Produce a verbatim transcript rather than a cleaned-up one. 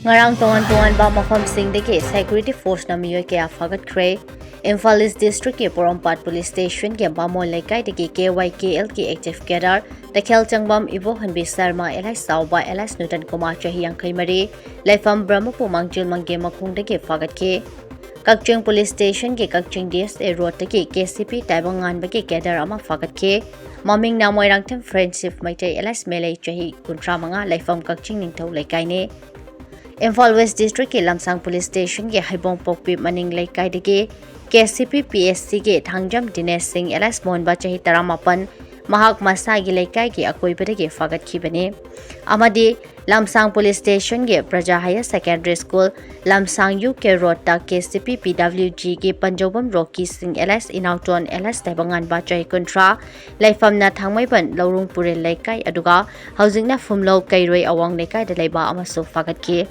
ꯉꯔꯥꯡ ꯇꯣꯉꯥꯟ ꯇꯣꯉꯥꯟꯕ ꯃꯐꯝꯁꯤꯡꯗꯒꯤ security forceꯅ ꯃꯤꯑꯣꯏ ꯀꯌꯥ ꯐꯥꯒꯠꯈ꯭ꯔꯦ꯫ ꯏꯝꯐꯥꯜ East Districtꯀꯤ ꯄꯣꯔꯣꯝꯄꯥꯠ Police Stationꯒꯤ ꯕꯥꯃꯣꯟ ꯂꯩꯀꯥꯏꯗꯒꯤ K Y K Lꯒꯤ active cadre ꯇꯈꯦꯜ ꯆꯪꯕꯝ ꯏꯕꯣꯛꯍꯟꯕꯤ Sharma alias ꯆꯥꯎꯕ alias ꯅꯨꯇꯟ ꯀꯨꯃꯥꯔ ꯆꯍꯤ ꯌꯥꯡꯈꯩ ꯃꯔꯤ, ꯂꯩꯐꯝ ꯕ꯭ꯔꯍꯃꯄꯨ ꯃꯥꯡꯖꯤꯜ ꯃꯪꯒꯦ ꯃꯈꯣꯡꯗꯒꯤ ꯐꯥꯒꯠꯈꯤ꯫ ꯀꯛꯆꯤꯡ Police Stationꯒꯤ Kakching D S A roadꯇꯒꯤ K C P ꯇꯥꯏꯕꯪ ꯉꯥꯟꯕꯒꯤ cadre ꯑꯃ ꯐꯥꯒꯠꯈꯤ꯫ ꯃꯃꯤꯡꯅ ꯃꯣꯏꯔꯥꯡꯊꯦꯝ Friendship ꯃꯩꯇꯩ alias ꯃꯦꯂꯩ ꯆꯍꯤ ꯀꯨꯟꯊ꯭ꯔꯥ ꯃꯉꯥ, ꯂꯩꯐꯝ ꯀꯛꯆꯤꯡ ꯅꯤꯡꯊꯧ ꯂꯩꯀꯥꯏꯅꯤ꯫ ꯏꯝꯐꯥꯜ West Districtꯀꯤ ꯂꯝꯁꯥꯡ Police Stationꯒꯤ ꯍꯩꯕꯣꯡꯄꯣꯛꯄꯤ ꯃꯅꯤꯡ ꯂꯩꯀꯥꯏꯗꯒꯤ K C P P S Cꯒꯤ Thangjam ꯗꯤꯅꯦꯁ ꯁꯤꯡ alias ꯃꯣꯟꯕ ꯆꯍꯤ ꯇꯔꯥꯃꯥꯄꯟ, ꯃꯍꯥꯛ ꯃꯁꯥꯒꯤ ꯂꯩꯀꯥꯏꯒꯤ ꯑꯀꯣꯏꯕꯗꯒꯤ ꯐꯥꯒꯠꯈꯤꯕꯅꯤ꯫ ꯑꯃꯗꯤ ꯂꯝꯁꯥꯡ Police Stationꯒꯤ ꯄ꯭ꯔꯖꯥ Higher Secondary School, ꯂꯝꯁꯥꯡ U K roadꯇ K C P P W Gꯒꯤ ꯄꯟꯖꯧꯕꯝ ꯔꯣꯀꯤ ꯁꯤꯡ alias ꯏꯅꯥꯎꯇꯣꯟ alias ꯇꯥꯏꯕꯪꯉꯥꯟꯕ ꯆꯍꯤ ꯀꯨꯟꯊ꯭ꯔꯥ, ꯂꯩꯐꯝꯅ ꯊꯥꯡꯃꯩꯕꯟ ꯂꯧꯔꯨꯡ ꯄꯨꯔꯦꯜ ꯂꯩꯀꯥꯏ, ꯑꯗꯨꯒ ꯍꯧꯖꯤꯛꯅ ꯐꯨꯝꯂꯧ ꯀꯩꯔꯣꯏ ꯑꯋꯥꯡ ꯂꯩꯀꯥꯏꯗ ꯂꯩꯕ ꯑꯃꯁꯨ ꯐꯥꯒꯠꯈꯤ꯫